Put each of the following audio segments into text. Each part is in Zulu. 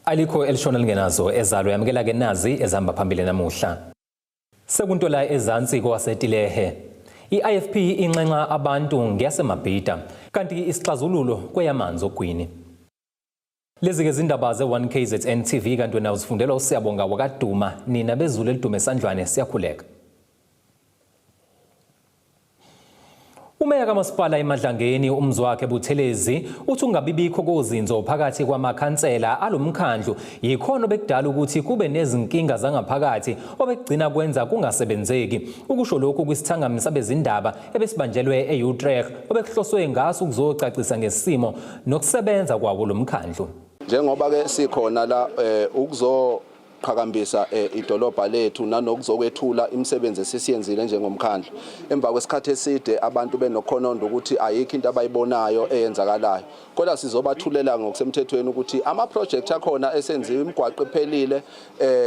Alikho elishona lingenazo ezalo yamukela ke nazi ezihamba phambili namuhla. Sekuntola ezansi kowaseTilehe. I-IFP inxenxa abantu ngeyaseMabhida kanti isixazululo kweyamanzi ogwini. Lezi ke zindaba ze-1 KZN TV kanti wena uzifundela uSiyabonga wakaduma nina bezulu elidume esandlwane siyakhuleka. Umeya kamasipala eMadlangeni uMzwakhe Buthelezi uthi ungabibikho kozinzo phakathi kwamakhansela alomkhandlu yikhona obekudala ukuthi kube nezinkinga zangaphakathi obekugcina kwenza kungasebenzeki. Ukusho lokhu kwisithangami sabezindaba ebesibanjelwe e-Utrecht obekuhloswe ngaso ukuzocacisa ngesimo nokusebenza kwawo lomkhandlu. Njengoba ke sikhona la ukuzo qhakambisa idolobha lethu nanokuzokwethula imisebenzi esisiyenzile njengomkhandlu emva kwesikhathi eside abantu benokhononda ukuthi ayikho into abayibonayo eyenzakalayo, kodwa sizobathulela ngokusemthethweni ukuthi ama-project akhona esenziwe, imigwaqo iphelile,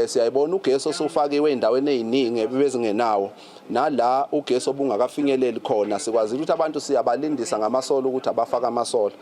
siyayibona ugesi osufakiwe ey'ndaweni ey'ningi ebezingenawo, nala ugesi obungakafinyeleli khona sikwazile ukuthi abantu siyabalindisa ngamasola ukuthi abafake amasola.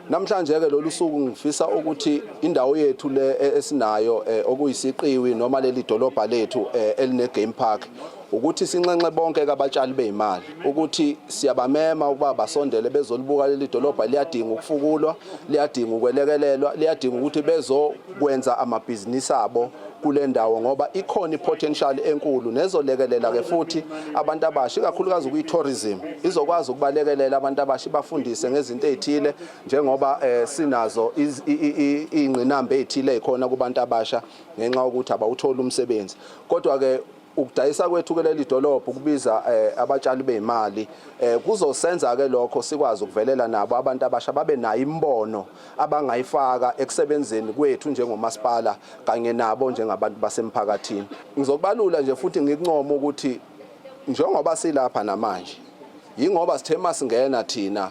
Namhlanje ke lolu suku ngifisa ukuthi indawo yethu le esinayo okuyisiqiwi noma leli dolobha lethu eline game park ukuthi sinxenxe bonke abatshali beyimali ukuthi siyabamema ukuba basondele bezolibuka leli dolobha. Liyadinga ukufukulwa, liyadinga ukwelekelelwa, liyadinga ukuthi bezokwenza amabhizinisi abo kule ndawo ngoba ikhona i-potential enkulu nezolekelela ke futhi abantu abasha, ikakhulukazi kwi-tourism. Izokwazi ukubalekelela abantu abasha, ibafundise ngezinto ey'thile njengoba sinazo iy'ngqinamba ey'thile ey'khona kubantu abasha ngenxa yokuthi abawutholi umsebenzi. Kodwa-ke ukudayisa kwethu kuleli dolobha, ukubiza abatshali beyimali kuzosenza ke lokho sikwazi ukuvelela nabo abantu abasha babe nayo imibono abangayifaka ekusebenzeni kwethu njengomasipala kanye nabo njengabantu basemphakathini. Ngizokubalula nje futhi ngikuncoma ukuthi njengoba silapha namanje yingoba sithe masingena thina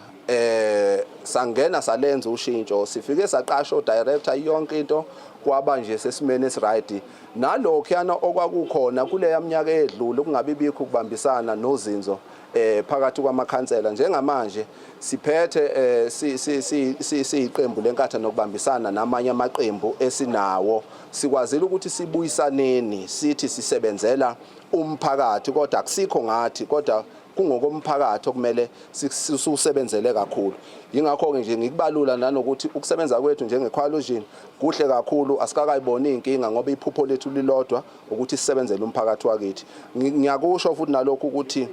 sangena salenza ushintsho, sifike saqasha o-director, yonke into kwaba nje sesimeni esi-right. Nalokhuyana okwakukhona kuleya minyaka edlule kungabi bikho ukubambisana nozinzo phakathi kwamakhansela, njengamanje siphethe si si si siyiqembu leNkatha nokubambisana namanye amaqembu esinawo sikwazile ukuthi sibuyisaneni, sithi sisebenzela umphakathi kodwa akusikho ngathi, kodwa kungokomphakathi okumele siwusebenzele kakhulu. Yingakho-ke nje ngikubalula nanokuthi ukusebenza kwethu njenge-coalition kuhle kakhulu, asikakayiboni iy'nkinga ngoba iphupho lethu lilodwa ukuthi sisebenzele umphakathi wakithi. Ngiyakusho futhi nalokhu ukuthi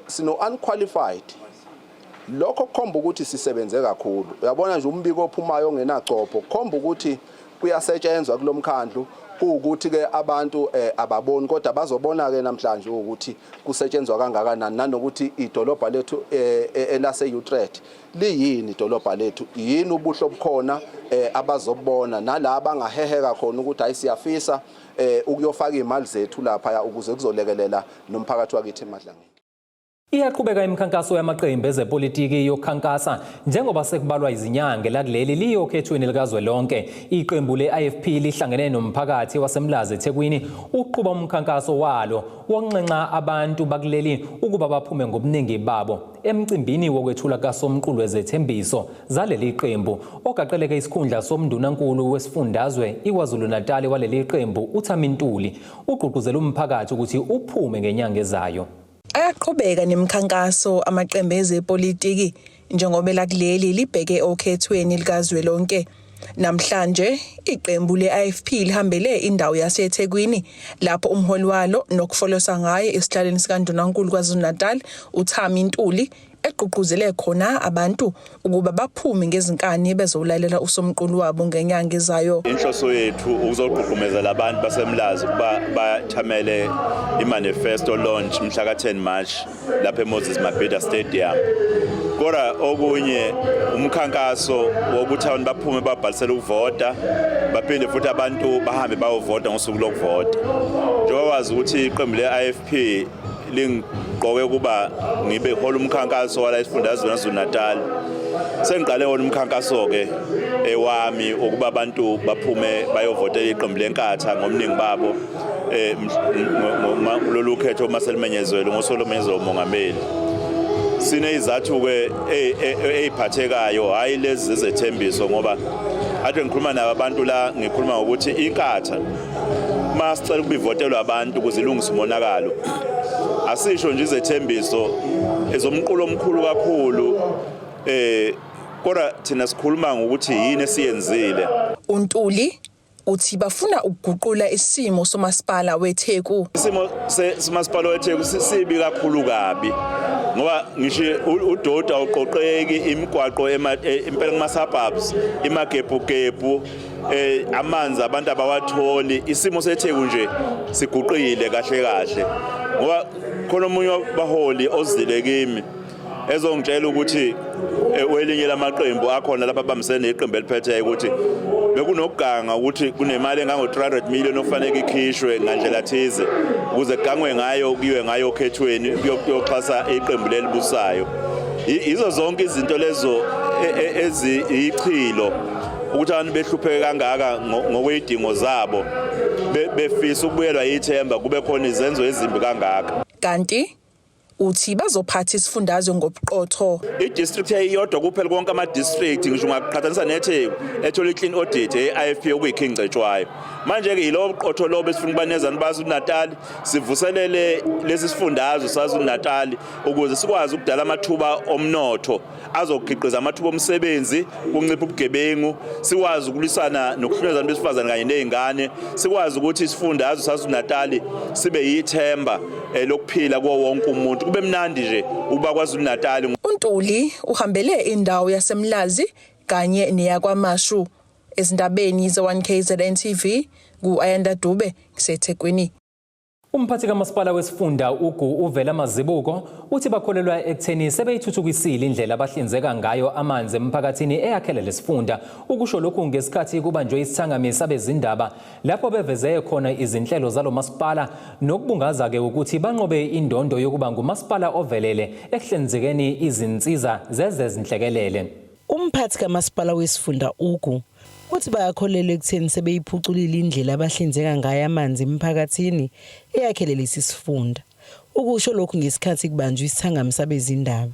sino unqualified, lokho kukhomba ukuthi sisebenze kakhulu. Uyabona nje umbiko ophumayo ongenagcobho kukhomba ukuthi kuyasetshenzwa kulomkhandlu, kuwukuthi ke abantu ababoni, kodwa bazobona ke namhlanje ukuthi kusetshenzwa kangakanani nanokuthi idolobha lethu elase Utrecht liyini, idolobha lethu yini, ubuhle obukhona abazobona nala bangaheheka khona ukuthi hayi, siyafisa ukuyofaka imali zethu lapha ukuze kuzolekelela nomphakathi wakithi eMadlangeni. Iyaqhubeka imikhankaso yamaqembu ezepolitiki yokukhankasa njengoba sekubalwa izinyanga lakuleli liyokhethweni likazwelonke. Iqembu le-IFP lihlangene nomphakathi waseMlazi eThekwini uqhuba umkhankaso walo wokunxenxa abantu bakuleli ukuba baphume ngobuningi babo emcimbini wokwethula kasomqulu wezethembiso zaleli qembu. Ogaqeleke isikhundla somndunankulu wesifundazwe iKwaZulu-Natal waleli qembu uThami Ntuli ugqugquzela umphakathi ukuthi uphume ngenyanga ezayo. Ayaqhubeka nemikhankaso amaqembu ezepolitiki njengoba elakuleli libheke okhethweni likazwelonke. Namhlanje iqembu le-IFP lihambele indawo yaseThekwini lapho umholi walo nokufolosa ngaye esihlalweni sikaNdunankulu KwaZulu-Natal uThami Ntuli egqugquzele khona abantu ukuba baphume ngezinkani bezolalela usomqulu wabo ngenyanga ezayo. Inhloso yethu ukuzogqugqumezela abantu baseMlazi ukuba bathamele i-manifesto launch mhla ka-10 March lapha eMoses Mabhida Stadium. Kodwa okunye umkhankaso wokuthi abantu baphume babhalisele ukuvota, baphinde futhi abantu bahambe bayovota ngosuku lokuvota. Njengoba wazi ukuthi iqembu le-IFP lingiqoke ukuba ngibe hola umkhankaso wala esifundazweni KwaZulu-Natal. Sengiqale wona umkhankaso-ke ewami ukuba abantu baphume bayovotela iqembu leNkatha ngobuningi babo lolu khetho uma selimenyezelwe ngosuku lomenyezelwa umongameli. Sinezizathu-ke ey'phathekayo, hhayi lezi zezethembiso, ngoba ade ngikhuluma nabo abantu la, ngikhuluma ngokuthi iNkatha masicela ukuba ivotelwe abantu ukuze ilungise umonakalo, asisho nje izethembiso ezomqulo omkhulu kakhulu, kodwa thina sikhuluma ngokuthi yini esiyenzile. UNtuli uthi bafuna ukuguqula isimo somasipala weTheku. Isimo semasipala weTheku sibi kakhulu kabi, ngoba ngisho udoti awuqoqeki, imigwaqo impela kuma-suburbs imagebhugebhu, amanzi abantu abawatholi. Isimo seTheku nje siguqile kahle kahle, ngoba khona omunye wabaholi ozile kimi ezongitshela ukuthi welinye lamaqembu akhona lapha abambisene neqembu eliphetheyo ukuthi bekunokuganga ukuthi kunemali engango-300 million okufanele ikhishwe ngandlela thize ukuze kugangwe ngayo, kuyiwe ngayo okhethweni, kuyoxhasa iqembu lelibusayo. Yizo zonke izinto lezo eziyichilo ukuthi abantu behlupheke kangaka ngokwey'dingo zabo, befisa ukubuyelwa yithemba, kube khona izenzo ezimbi kangaka. Kanti uthi bazophatha isifundazwe ngobuqotho. I-district eyodwa kuphela konke ama-district, ngisho ungaqhathanisa neTheku, ethola i-clean audit e-IFP, okuyi-King Cetshwayo. Manje-ke yilobo buqotho lobo esifuna ukubaneza baZulu-Natal, sivuselele lesi sifundazwe saZulu-Natal ukuze sikwazi ukudala amathuba omnotho azokhiqiza amathuba omsebenzi, kunciphe ubugebengu, sikwazi ukulwisana nokuhlukumeza abantu besifazane kanye nezingane, sikwazi ukuthi isifundazwe saZulu-Natal sibe yithemba lokuphila kuwo wonke umuntu, kube mnandi nje ukuba KwaZulu-Natal. UNtuli uhambele indawo yaseMlazi kanye neyaKwaMashu. Ezindabeni ze-1 KZN TV, ku-Ayanda Dube, ngiseThekwini. Umphathi kamasipala wesifunda Ugu uVela Mazibuko uthi bakholelwa ekutheni sebeyithuthukisile indlela abahlinzeka ngayo amanzi emphakathini eyakhele lesifunda. Ukusho lokhu ngesikhathi kubanjwe isithangami sabezindaba lapho beveze khona izinhlelo zalo masipala nokubungaza-ke ukuthi banqobe indondo yokuba ngumasipala ovelele ekuhlinzekeni izinsiza zezezinhlekelele. Umphathi kamasipala wesifunda Ugu uthi bayakholelwa ekutheni sebeyiphuculile indlela abahlinzeka ngayo amanzi emphakathini eyakhele lesi sifunda. Ukusho lokhu ngesikhathi kubanjwe isithangami sabezindaba.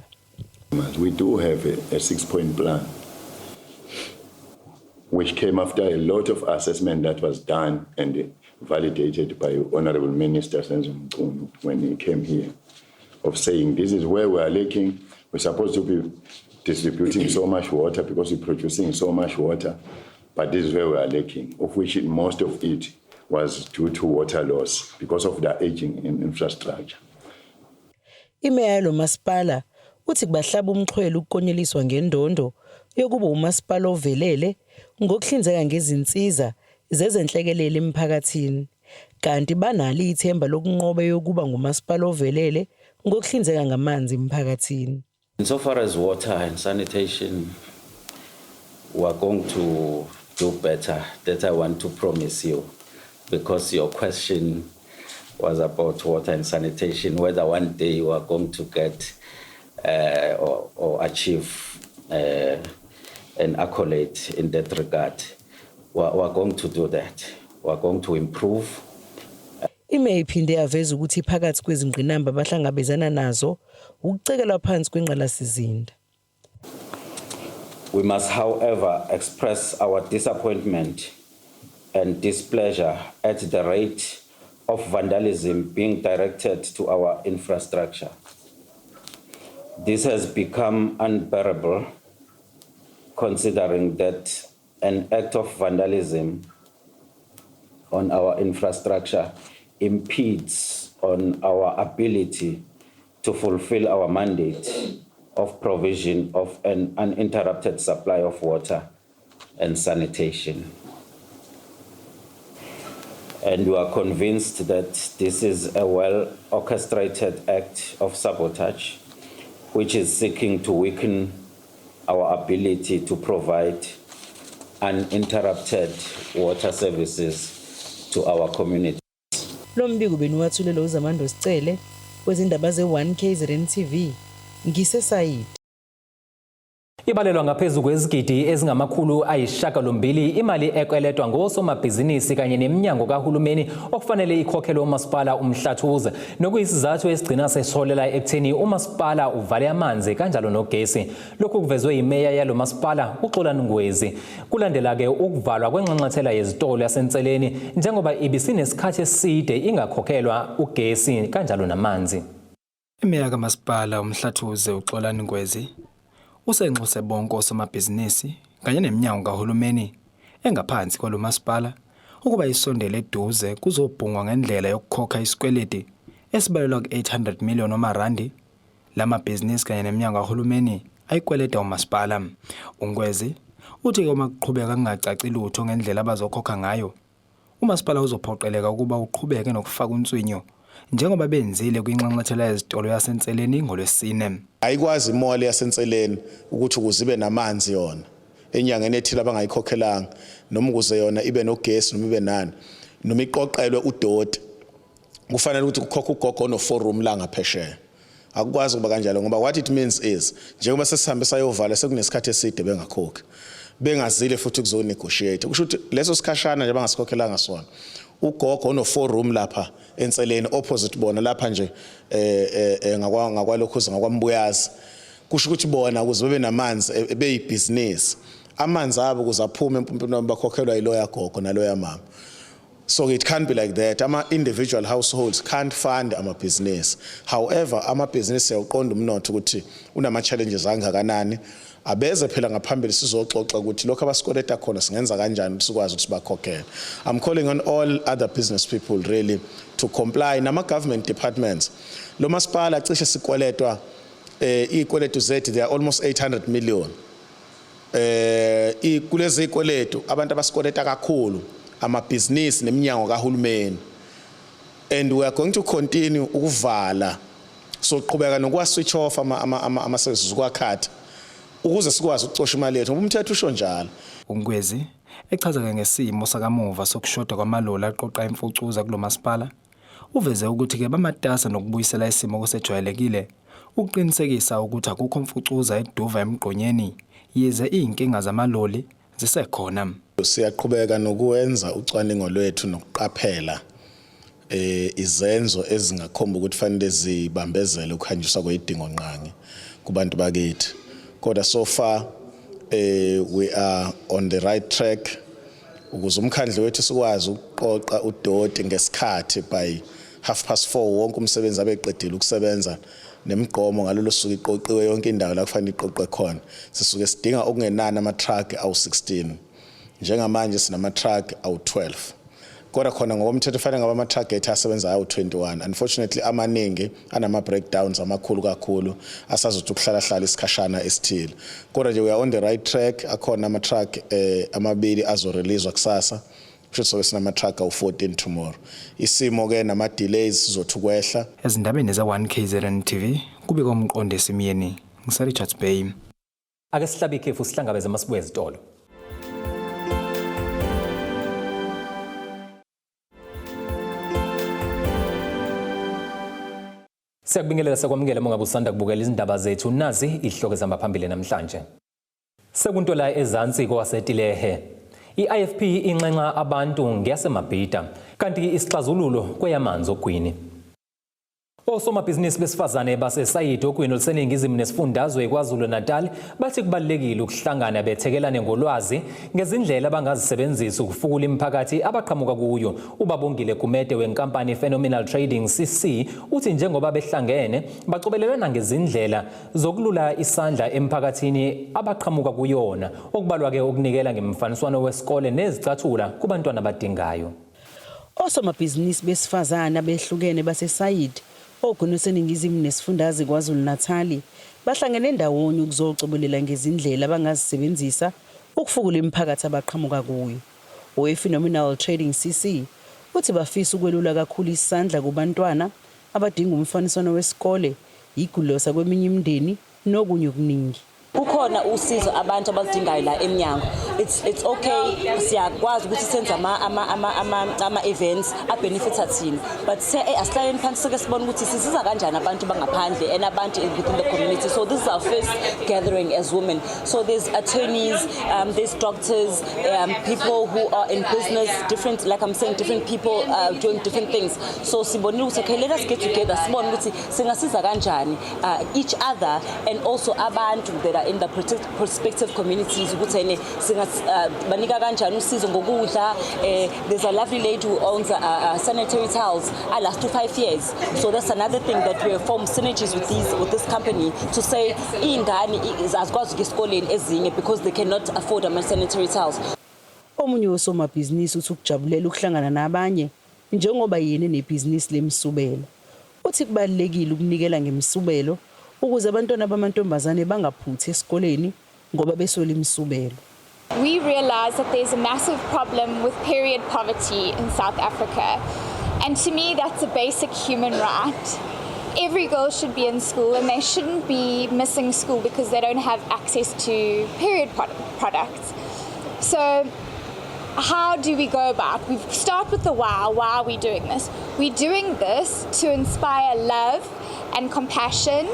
We do have a 6-point plan, which came after a lot of assessment that was done and validated by Honorable Minister Senzo Mchunu when he came here, of saying this is where we are lacking. We're supposed to be distributing so much water because we're producing so much water, but this is where we are lacking, of which most of it was due to water loss because of the aging in infrastructure. Imeya lo masipala uthi kubahlaba umxhwele ukukonyeliswa ngendondo yokuba umasipala ovelele ngokuhlinzeka ngezinsiza zezenhlekelele emphakathini, kanti banalo ithemba lokunqoba yokuba ngumasipala ovelele ngokuhlinzeka ngamanzi emphakathini. Insofar as water and sanitation, we are going to do better. That I want to promise you, because your question was about water and sanitation, whether one day you are going to get or achieve an accolade in that regard. We are going to do that. We are going to improve. Imeya iphinde yaveza ukuthi phakathi kwezingqinamba abahlangabezana nazo ukucekelwa phansi kwengqalasizinda. We must, however, express our disappointment and displeasure at the rate of vandalism being directed to our infrastructure. This has become unbearable, considering that an act of vandalism on our infrastructure impedes on our ability to fulfill our mandate of provision of an uninterrupted supply of water and sanitation. And we are convinced that this is a well orchestrated act of sabotage which is seeking to weaken our ability to provide uninterrupted water services to our community. Lo mbiko beniwethulelwa uZamando Sicele wezindaba ze-1 KZN TV ngiseSayidi. Ibalelwa ngaphezu kwezigidi ezingama-800 imali ekweletwa ngosomabhizinisi kanye neminyango kahulumeni okufanele ikhokhelwe umasipala uMhlathuze, nokuyisizathu esigcina sesiholela ekutheni umasipala uvale amanzi kanjalo nogesi. Lokhu kuvezwe yimeya yalo masipala uXolani Ngwezi kulandela-ke ukuvalwa kwenxanxathela yezitolo yaseNseleni njengoba ibisinesikhathi eside ingakhokhelwa ugesi kanjalo namanzi. Imeya kaMasipala uMhlathuze uXolani Ngwezi usenxuse bonke osomabhizinisi kanye neminyango kahulumeni engaphansi kwalo masipala ukuba isondele eduze kuzobhungwa ngendlela yokukhokha isikweleti esibalelwa ku-800 million wamarandi lamabhizinisi kanye neminyango kahulumeni ayikweleta umasipala. UNgwezi uthi-ke uma kuqhubeka kungacaci lutho ngendlela abazokhokha ngayo, umasipala uzophoqeleka ukuba uqhubeke nokufaka unswinyo njengoba benzile kwinxanxathela yezitolo yaseNseleni ngoLwesine. Ayikwazi i-mall yaseNseleni ukuthi ukuze ibe namanzi yona enyangeni ethile abangayikhokhelanga, noma ukuze yona ibe nogesi noma ibe nani, noma iqoqelwe udoti, kufanele ukuthi kukhokhe ugogo ono-four room la ngaphesheya. Akukwazi ukuba kanjalo, ngoba what it means is njengoba sesihambe sayovala sekunesikhathi eside bengakhokhi, bengazile futhi kuzo-negotiate, kusho ukuthi leso sikhashana nje bangasikhokhelanga sona, ugogo ono-four room lapha eNseleni opposite bona lapha nje ngakwa ngakwalokhuza ngakwaMbuyazi, kusho ukuthi bona ukuze bebe namanzi beyibhizinisi, amanzi abo ukuze aphume empompini bakhokhelwa yiloya gogo naloya mama. So it can't be like that. Ama individual households can't fund amabhizinisi. However, amabhizinisi siyawuqonda umnotho ukuthi unama challenges angakanani. Abeze phela ngaphambili sizoxoxa ukuthi lokho abasikweleta khona singenza kanjani ukuthi sikwazi ukuthi sibakhokhele. I'm calling on all other business people really to comply nama government departments. Lo masipala cishe sikweletwa izikweletu zethu, they are almost 800 million. Kulezi zikweletu abantu abasikweleta kakhulu amabhizinisi neminyango kahulumeni, and we are going to continue ukuvala, soqhubeka nokuwa switch off ama services kwakhatha ukuze sikwazi ukucosha imali yethu, ngoba umthetho usho njalo. UNgwezi echaza-ke ngesimo sakamuva sokushoda kwamaloli aqoqa imfucuza kulo masipala, uveze ukuthi-ke bamatasa nokubuyisela isimo kusejwayelekile ukuqinisekisa ukuthi akukho mfucuza eduva emgqonyeni, yize iy'nkinga zamaloli zisekhona. Siyaqhubeka nokwenza ucwaningo lwethu nokuqaphela izenzo ezingakhomba ukuthi fanele zibambezele ukuhanjiswa kwezidingo ngqangi kubantu bakithi. Kodwa so far we are on the right track ukuze umkhandlu wethu sikwazi ukuqoqa udoti ngesikhathi by 4:30, wonke umsebenzi abeqedile ukusebenza nemigqomo ngalolo suku iqoqiwe yonke indawo la kufanele iqoqwe khona. Sisuke sidinga okungenani ama-truck awu-16, njengamanje sinama-truck awu-12, kodwa khona ngokomthetho fanele ngabe ama-truck ethu asebenza awu-21. Unfortunately, amaningi anama-breakdowns amakhulu kakhulu, asazothi ukuhlala hlala isikhashana esithile, kodwa nje we are on the right track. Akhona ama-truck amabili azoreleaswa kusasa, kusho sobe sinama-truck awu-14 tomorrow. Isimo-ke nama-delays sizothi ukwehla. Ezindabeni ze-1 KZN TV, kubika uMqondisi Myeni, ngise-Richards Bay. Ake sihlabe ikhefu, sihlangabeze masibuye ezitolo. Siyakubingelela, sakwamukela uma ngabe usanda kubukela izindaba zethu. Nazi izihloko ezihamba phambili namhlanje. Sekuntola ezansi kowaseTilehe. I-IFP inxenxa abantu ngeyaseMabhida, kanti isixazululo kweyamanzi ogwini. Osomabhizinisi besifazane baseSayidi ogwini oluseningizimu nesifundazwe KwaZulu-Natal bathi kubalulekile ukuhlangana bethekelane ngolwazi ngezindlela abangazisebenzisa ukufukula imiphakathi abaqhamuka kuyo. UBabongile Gumede wenkampani Phenomenal Trading CC uthi njengoba behlangene bacobelelana ngezindlela zokulula isandla emphakathini abaqhamuka kuyona, okubalwa-ke ukunikela ngemfaniswano wesikole nezicathula kubantwana abadingayo. Osomabhizinisi besifazane abehlukene baseSayidi ogwini oluseningizimu nesifundazwe KwaZulu-Natali bahlangene ndawonye ukuzocobelela ngezindlela abangazisebenzisa ukufukula imiphakathi abaqhamuka kuyo. Owe-Phenomenal Trading CC uthi bafisa ukwelula kakhulu isandla kubantwana abadinga umfaniswano wesikole, igulosa kweminye imindeni nokunye okuningi. Kukhona usizo abantu abaludingayo la emnyango. It's okay, siyakwazi ukuthi senze ama events abenefita thina, but se asihlaleni phansi sike sibone ukuthi sisiza kanjani abantu bangaphandle and abantu within the community. So this is our first gathering as women. So there's attorneys, there's doctors, people who are in business, different, like I'm saying, different people doing different things. So sibonile ukuthi, okay, let us get together, sibone ukuthi singasiza kanjani each other and also abantu that are in the prospective communities, ukuthi ene singa banika kanjani usizo ngokudla. There's a lovely lady who owns sanitary towels I last to 5 years. So that's another thing that we form synergies with this company to say ingane azikwazi ukuya esikoleni ezinye because they cannot afford ama sanitary towels. Omunye wosomabhizinisi uthi ukujabulela ukuhlangana nabanye njengoba yena enebhizinisi lemisubelo. Uthi kubalulekile ukunikela ngemisubelo ukuze abantwana bamantombazane bangaphuthi esikoleni ngoba beswele imisubelo. We realize that there's a massive problem with period poverty in South Africa. And to me, that's a basic human right. Every girl should be in school and they shouldn't be missing school because they don't have access to period products. So, how do we go about? We start with the why. Why are we doing this? We're doing this to inspire love and compassion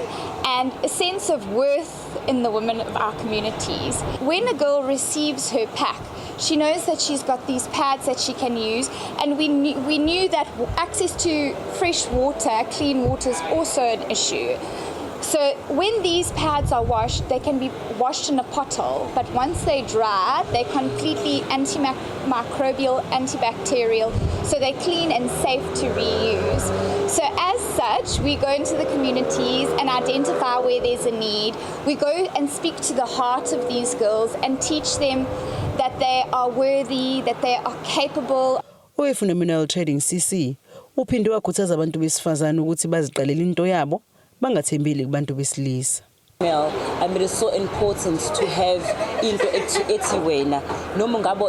and a sense of worth in the women of our communities. When a girl receives her pack, she knows that she's got these pads that she can use, and we knew that access to fresh water, clean water, is also an issue. So when these pads are washed, they can be washed in a pottle, but once they dry, they're completely antimicrobial, antibacterial, so they're clean and safe to reuse. So as such, we go into the communities and identify where there's a need. We go and speak to the heart of these girls and teach them that they are worthy, that they are capable. Owe-Phenomenal Trading CC uphinde wakhuthaza abantu besifazane ukuthi baziqalele into yabo, bangathembeli kubantu besilisa. It is so important to have into ethi wena, noma ngabe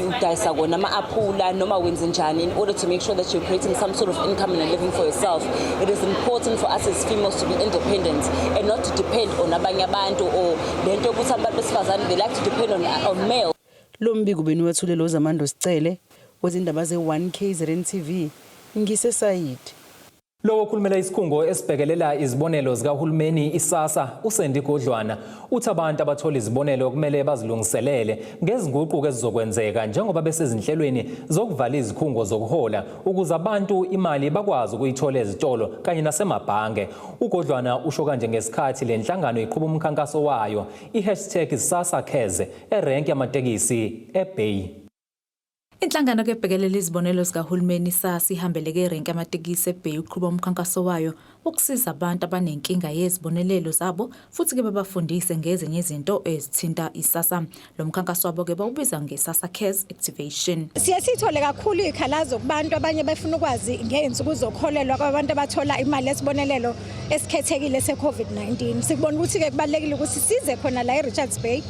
udayisa kona ama-aphula noma wenze njani, in order to make sure that you're creating some sort of income and a living for yourself. It is important for us as females to be independent and not to depend on abanye abantu, or lento yokuthi abantu besifazane, they like to depend on male. Lo mbiko beniwethulelwa uZamando Sicele wezindaba ze-1 KZN TV ngiseSayidi. Lo okhulumela isikhungo esibhekelela izibonelo zikahulumeni iSASSA, uSandy Godlwana, uthi abantu abathola izibonelo kumele bazilungiselele ngezinguquko ezizokwenzeka njengoba besezinhlelweni zokuvala izikhungo zokuhola ukuze abantu imali bakwazi ukuyithola ezitolo kanye nasemabhange. UGodlwana usho kanje ngesikhathi le nhlangano iqhuba umkhankaso wayo i#SASSACares erenki yamatekisi eBay. Inhlangano ebhekelela izibonelo zikahulumeni SASSA ihambeleke erenki yamatekisi eBay uqhuba umkhankaso wayo wokusiza abantu abanenkinga yezibonelelo zabo futhi-ke babafundise ngezinye izinto ezithinta iSASSA. Lo mkhankaso wabo-ke bawubiza nge-SASSA Cares Activation. Siye sithole kakhulu iy'khalazo kubantu, abanye befuna ukwazi ngey'nsuku zokholelwa kwabantu abathola imali yesibonelelo esikhethekile se-COVID-19. Sikubona ukuthi-ke kubalulekile ukuthi size khona la e-Richards Bay.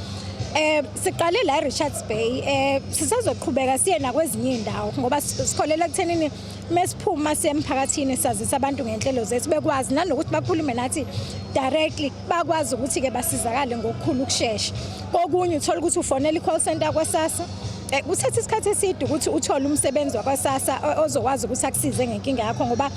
Siqale la eRichards Bay, sisazoqhubeka siye nakwezinye indawo ngoba sikholela ekuthenini mesiphuma siye emphakathini sazisa abantu ngenhlelo zethu, bekwazi nanokuthi bakhulume nathi directly, bakwazi ukuthi ke basizakale ngokukhulu ukushesha. Kokunye uthola ukuthi ufonela i-call center kwaSASSA, kuthatha isikhathi eside ukuthi uthole umsebenzi wakwaSASSA ozokwazi ukuthi akusize ngenkinga yakho ngoba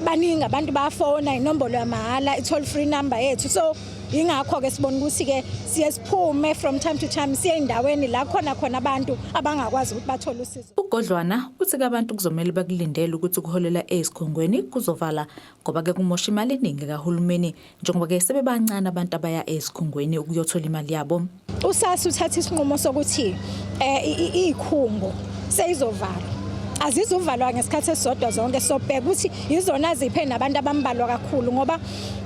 baningi abantu bayafona inombolo yamahhala, i-toll free number yethu. So ingakho-ke sibona ukuthi-ke siye siphume from time to time siye endaweni la khona khona abantu abangakwazi ukuthi bathole usizo. UGodlwana uthi-ke abantu kuzomele bakulindele ukuthi ukuholela ezikhungweni kuzovala ngoba-ke kumosha imali eningi kahulumeni njengoba-ke sebebancane abantu abaya ezikhungweni ukuyothola imali yabo. USASSA uthatha isinqumo sokuthi izikhungo seyizovalwa, azizuvalwa ngesikhathi esisodwa zonke. Sobheka ukuthi izona ziphe nabantu abambalwa kakhulu ngoba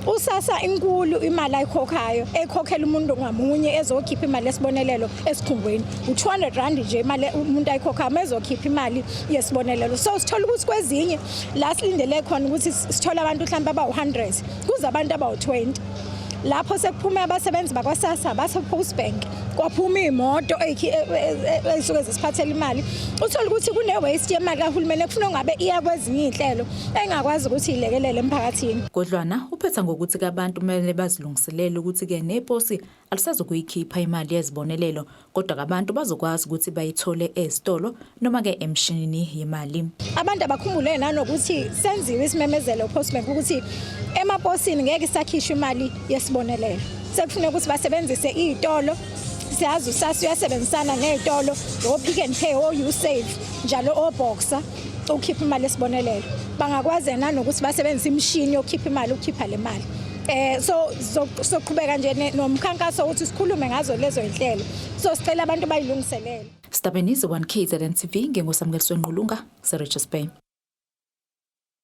uSASSA inkulu imali ayikhokhayo, ekhokhela umuntu ngamunye ezokhipha imali yesibonelelo esikhungweni, u-R200 nje imali umuntu ayikhokhayo ezokhipha imali yesibonelelo. So sithola ukuthi kwezinye la silindele khona ukuthi sithole abantu mhlawumbe abawu-100, kuze abantu abawu-20. Lapho sekuphume abasebenzi bakwaSASSA base-Postbank. Kwaphuma iy'moto ey'suke zisiphathela imali, uthole ukuthi kune-waste yemali kahulumeni ekufuna ngabe iya kwezinye iy'nhlelo engakwazi ukuthi ilekelele emphakathini. Godlwana uphetha ngokuthi-ke abantu kumele bazilungiselele ukuthi-ke neposi alisazokuyikhipha imali yezibonelelo kodwa abantu bazokwazi ukuthi bayithole ezitolo noma-ke emshinini yemali. Abantu abakhumbule nanokuthi senziwe isimemezelo Postbank ukuthi emaposini ngeke isakhishwe imali yesibonelelo. Sekufuneka ukuthi basebenzise iy'tolo, siyazi uSASSA uyasebenzisana ney'tolo, o-Pick n Pay, o-Usave, njalo o-Boxer ukukhipha imali yesibonelelo. Bangakwazi nanokuthi basebenzise imishini yokukhipha imali ukukhipha le mali. So soqhubeka nje nomkhankaso ukuthi sikhulume ngazo lezo inhlelo. So sicela abantu bayilungiselele. Stabenizi 1 KZN TV nginguSamukeliso Ngqulunga, Richards Bay.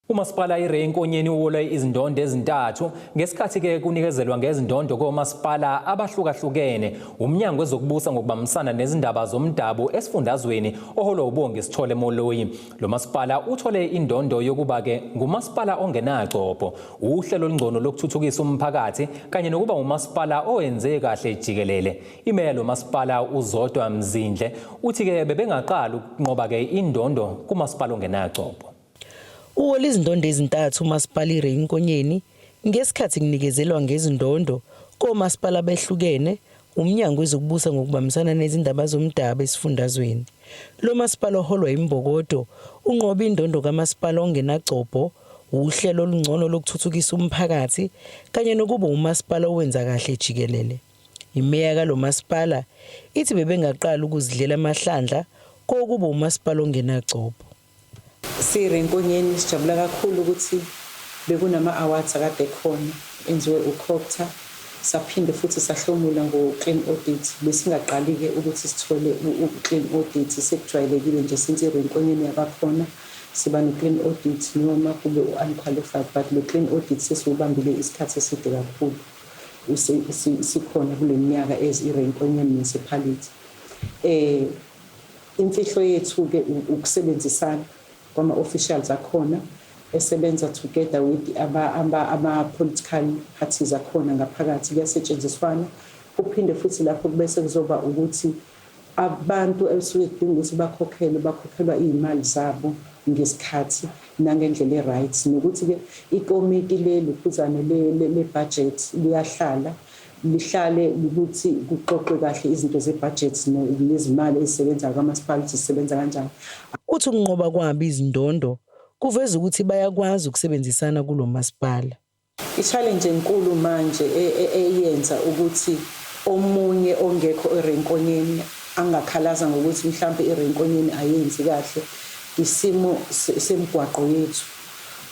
Umasipala iRay Nkonyeni uwole izindondo ezintathu ngesikhathi-ke kunikezelwa ngezindondo komasipala abahlukahlukene. Umnyango wezokubusa ngokubambisana nezindaba zomdabu esifundazweni oholwa uBongi Sithole Moloi. Lo masipala uthole indondo yokuba-ke ngumasipala ongenagcobho, uhlelo olungcono lokuthuthukisa umphakathi kanye nokuba umasipala owenze kahle jikelele. Imeya lo masipala uZodwa Mzindle uthi-ke bebengaqali ukunqoba-ke indondo kumasipala ongenagcobho. Uwole izindondo ezintathu uMasipala iRay Nkonyeni ngesikhathi kunikezelwa ngezindondo komasipala abehlukene uMnyango wezokuBusa ngokubambisana nezindaba zomdabu esifundazweni. Lo masipala oholwa yiMbokodo unqobe indondo kamasipala ongenagcobho, wuhlelo olungcono lokuthuthukisa umphakathi kanye nokuba umasipala owenza kahle jikelele. Imeya kalo masipala ithi bebengaqali ukuzidlela amahlandla kokuba umasipala ongenagcobho. SiyiRay Nkonyeni sijabula kakhulu ukuthi bekunama-awards akade ekhona enziwe uCogta, saphinde futhi sahlomula ngo-clean audit. Besingaqali-ke ukuthi sithole u-clean audit, sekujwayelekile nje since iRay Nkonyeni yabakhona siba no-clean audit noma kube u-unqualified, but lo clean audit sesiwubambile isikhathi eside kakhulu sikhona kule minyaka as iRay Nkonyeni municipality. Imfihlo yethu-ke ukusebenzisana kwama-officials akhona esebenza together with ama-political parties akhona ngaphakathi, kuyasetshenziswana. Kuphinde futhi lapho kubese kuzoba ukuthi abantu esuke kudinga ukuthi bakhokhelwe, bakhokhelwa iy'mali zabo ngesikhathi nangendlela e-right, nokuthi-ke ikomiti lelokhuzane le-budget liyahlala lihlale ukuthi kuxoxwe kahle izinto ze-budget nezimali ezisebenzayo kamasipala ukuthi zisebenza kanjani. Uthi ukunqoba kwabo izindondo kuveza ukuthi bayakwazi ukusebenzisana kulo masipala. I-challenge enkulu manje eyenza ukuthi omunye ongekho eRay Nkonyeni angakhalaza ngokuthi mhlampe iRay Nkonyeni ayenzi kahle isimo semigwaqo yethu.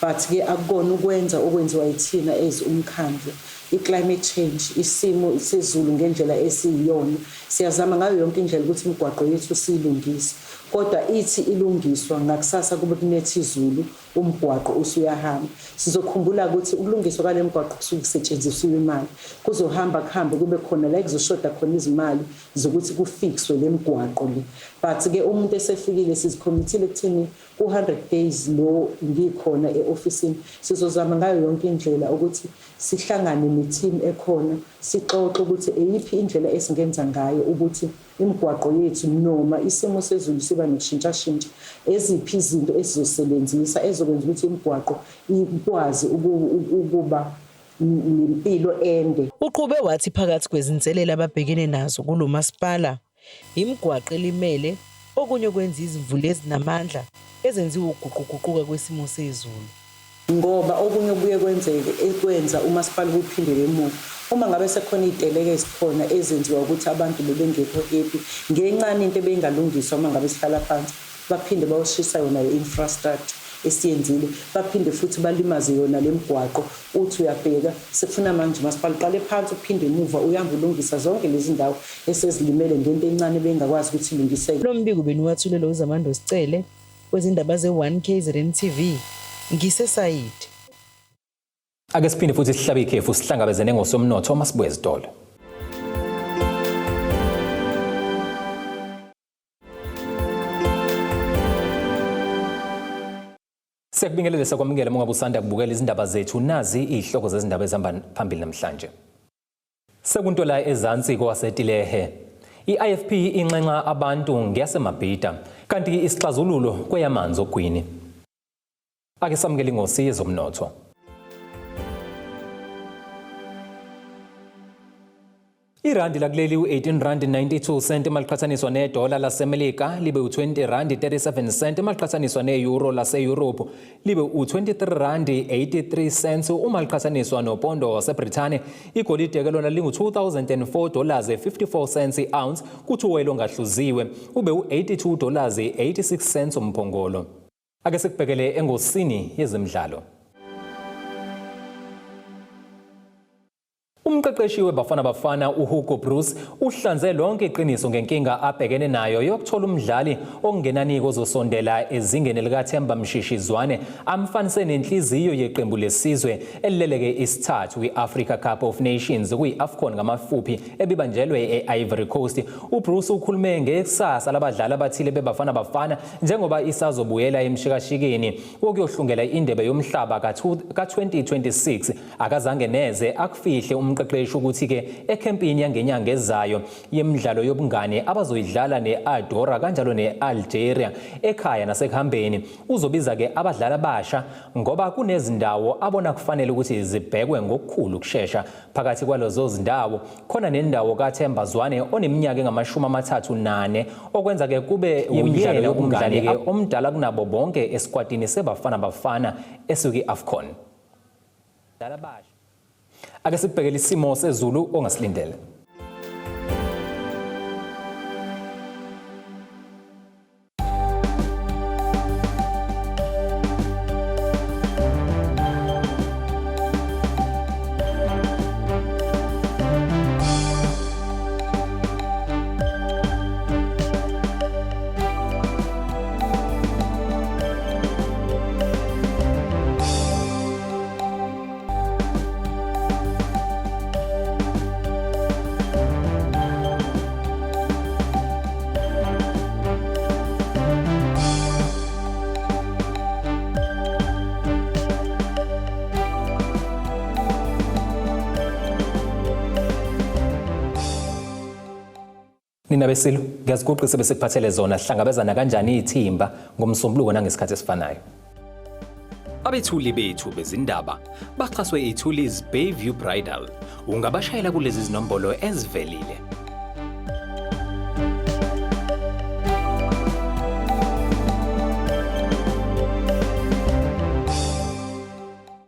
But-ke akukona ukwenza okwenziwa yithina as umkhandlu. I-climate change, isimo sezulu ngendlela esiyiyona. Siyazama ngayo yonke indlela ukuthi imigwaqo yethu siyilungise. Kodwa ithi ilungiswa ngakusasa kube kunetha izulu, umgwaqo usuyahamba. Sizokhumbula ukuthi ukulungiswa kwale migwaqo kusuke kusetshenzisiwe imali. Kuzohamba kuhambe kube khona la ekuzoshoda khona izimali zokuthi kufikswe le migwaqo le. But-ke umuntu esefikile sizikhomithile ekutheni ku-100 days lo ngikhona e-ofisini sizozama ngayo yonke indlela ukuthi sihlangane ne-team ekhona sixoxe ukuthi eyiphi indlela esingenza ngayo ukuthi imigwaqo yethu noma isimo sezulu siba nokushintshashintsha, eziphi izinto esizosebenzisa ezokwenza ukuthi imigwaqo ikwazi ukuba nempilo ende. Uqhube wathi phakathi kwezinselelo ababhekene nazo kulo masipala imigwaqo elimele, okunye okwenza izimvula ezinamandla ezenziwa ukuguquguquka kwesimo sezulu. Ngoba okunye okubuye kwenzeke ekwenza umasipala uphindele emuva, uma ngabe sekukhona iy'teleka ezikhona ezenziwa ukuthi abantu bebengekho happy ngencane into ebeyingalungiswa uma ngabe sihlala phansi, baphinde bayoshisa yona le infrastructure esiyenzile, baphinde futhi balimaze yona le migwaqo. Uthi uyabheka sekufuna manje umasipala uqale phansi uphinde emuva uyamba ulungisa zonke lezi ndawo esezilimele ngento encane ebeyingakwazi ukuthi ilungiseke. Lo mbiko beniwathulelwa uZamando Sicele wezindaba ze-1 KZN TV ngiseSayidi. Ake siphinde futhi sihlabe ikhefu sihlangabezene ngosomnotho uma sibuya ezitolo. Siyakubingelela sakwamukela uma ngabe usanda kubukela izindaba zethu, nazi izihloko zezindaba ezihamba phambili namhlanje. Sekuntola ezansi kowaseTilehe. I-IFP inxenxa abantu ngeyaseMabhida kanti isixazululo kweyamanzi ogwini. Ake samukele ingosi yezomnotho. Irandi lakuleli u-18 rand 92 cent maliqhathaniswa nedola laseMelika libe u-20 rand 37 cent maliqhathaniswa ne-euro lase-Europe libe u-23 rand 83 cents uma liqhathaniswa nopondo waseBrithani. Igolide ke lona lingu-2004 dollars 54 cents i-ounce kuthi uwoyela ongahluziwe ube u-82 dollars 86 cents umphongolo. Ake sikubhekele engosini yezemidlalo. Umqeqeshi weBafana Bafana uHugo Broos uhlanze lonke iqiniso ngenkinga abhekene nayo yokuthola umdlali okungenani ozosondela ezingeni likaThemba Mshishi Zwane amfanise nenhliziyo yeqembu lesizwe elileleke isithathu kwi-Africa Cup of Nations kuyi-AFCON ngamafuphi ebibanjelwe e-Ivory Coast. UBroos ukhulume ngekusasa labadlali abathile beBafana Bafana njengoba isazobuyela emshikashikeni wokuyohlungela indebe yomhlaba ka-2026. Akazange neze akufihle umqeqeshi ukuthi-ke ekhempini yangenyanga ezayo yemidlalo yobungane abazoyidlala ne-Andorra kanjalo ne-Algeria ekhaya nasekuhambeni uzobiza-ke abadlali abasha ngoba kunezindawo abona kufanele ukuthi zibhekwe ngokukhulu ukushesha. Phakathi kwalezo zindawo khona nendawo kaThemba Zwane oneminyaka engamashumi 34 okwenza-ke kube uyena umdlali-ke omdala kunabo bonke esikwatini seBafana Bafana esuke i-AFCON. Ake sikubhekele isimo sezulu ongasilindele. Nina besilo, ngiyaziguqisa besikuphathele zona hlangabezana kanjani ithimba ngoMsombuluko nangesikhathi esifanayo. Abethuli bethu bezindaba baxhaswe iThulis Bayview Bridal. Ungabashayela kulezi zinombolo ezivelile.